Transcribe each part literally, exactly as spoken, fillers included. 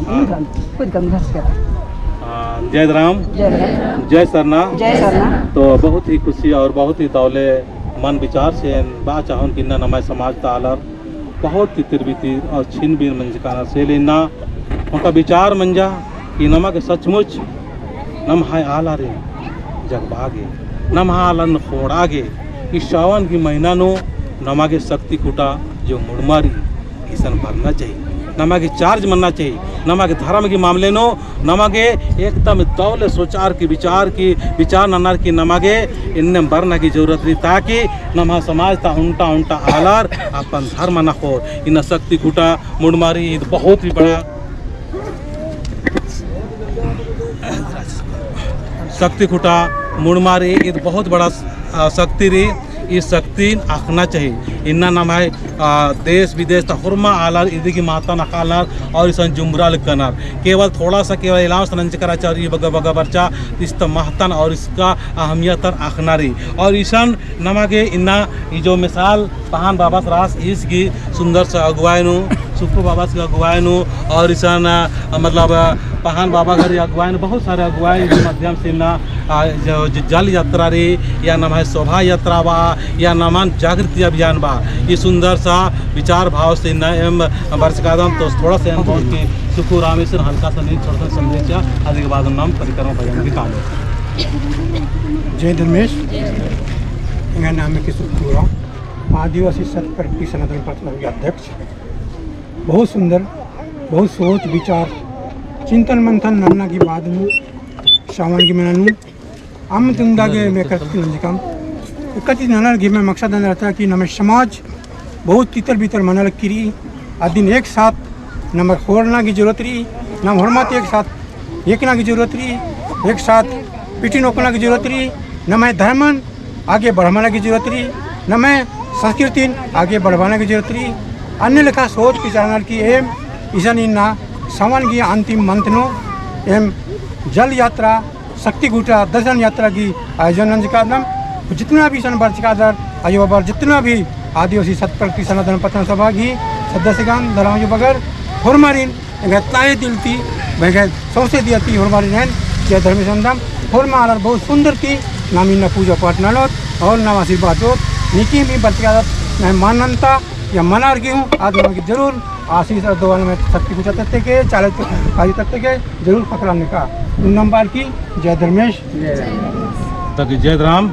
हाँ। हाँ, जय राम। जय राम। जय सरना। जय सरना। तो बहुत ही खुशी और बहुत ही दौले मन विचार से बआ चाहोन कि इन्ना नम्है समाज ता आलर बहुत तितिर बितिर और छिन बिन मंजकानर से ले इन्ना उनका विचार मंजा कि नमा गे सचमुच नम्है आलारिन जगबआ गे, नम्है आलारिन ख़ोंड़आ गे, ई सावन गही महीना नू नमा गे शक्ति खुटा जो मुड़मा रई, इसन बरना चाही, नमा गे charge मन्ना चाही, नमा गे धर्म गही मामले नू नमा गे एकदम दौले सोचार की विचार की विचार ननर की नमा गे इन्ने बरना की जरूरत रई, ताकि नम्है समाज ता ओन्टा ओन्टा आलर अपन धर्म नखोर। इन्ना शक्ति खुटा मुड़मा रई, ईद बहुत ही बड़ा शक्ति खुटा मुड़मा रई, ईद बहुत बड़ा, आ, शक्ति रई। ई शक्तिन अख़ना चाही। इन्ना नम्है, आ, देश विदेश ता होरमा आलर इदी गही महत्तन अख़ालनर और इसन जुमरा लक्कनर। केवल थोड़ा सा केवल एलांस नंजकर आचा और ई बग्गे बग्गे बरचा, इस ता महत्तन और इसका अहमियतन अख़ना रई। और इसन नमा गे इन्ना ई जो मिसाल पहान बाबस रअस, ईस गही सुंदर सा अगुवाई नू, सुक्कु बाबस गही अगुवाई नू, और इसन, अ, मतलब, अ, पहान बाबा गही अगुवाई नू, बहुत सारे अगुवाई के माध्यम से इन्ना, अ, जो, जो जल यात्रा रई, या नम्है शोभा यात्रा बा, या नमन जागृति अभियान बा, ई सुंदर सा विचार भाव से इन्ना एम बरचकादम। तो थोड़ा सा एम बहुत की सुक्कु रामेश्वर हल्का सा नींद, थोड़ा सा संदेश, अदी के बाद नाम परिक्रमा भजन भी काम। जय धर्मेश। एंग्है नाम है कि सुक्कु राम। आदिवासी सत प्रकृति सनातन प्रार्थना सभा के अध्यक्ष। बहुत सुंदर, बहुत सोच विचार, चिंतन मंथन नन्ना की बाद नू, सावन की महीना नू, अम्म तुंदा गे मैं करती नंजकम। एकती ननर गे मैं मकसद ननर रहचा कि नम्है समाज बहुत तितर बितर मना लगी रई। अदिन एक साथ नम्है ख़ोंड़ना की जरूरत रई, नम होरमा ती एक साथ एकना की जरूरत रई, एक साथ पिटिन ओकना की जरूरत रई, नम्है धर्मन आगे बढ़ाबअना की जरूरत रई, नम्है संस्कृतिन आगे बढ़ाबअना की जरूरत रई। अन्ने लेखा सोच विचार ननर की एम इसन इन्ना सावन गही अंतिम मंथ नू एम जल यात्रा, शक्ति खुटा दर्शन यात्रा गही आयोजन नंजकादम। जितना भी इसन बरचकादर, आयो बाबर जितना भी आदिवासी सत प्रकृति सनातन प्रार्थना सभा गही सदस्यगण, धर्म आयो बगर, होरमारिन एंग्है तहे दिल ती, एंग्है सौंसे दिल ती होरमारिन एन जय धर्मेस नन्दम। होरमा आलर बहुत सुंदर ती नाम इन्ना पूजा पाठ ननोत और नाम आशीर्वाद दोत। नीकिम भी बरचकादत, नाम मानन्ता या मनार गे हूँ, आद नमा गे जरूर आशीष और दुआ नम्है शक्ति खुटा तरती के, चाले तो आयु तरती के जरूर पकड़ाने का। उन्नम बार की जय धर्मेस। तक जय राम।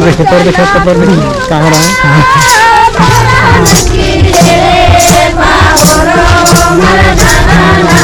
देखो, पर देखो, पर देखो, कहाँ रहा है? हाँ।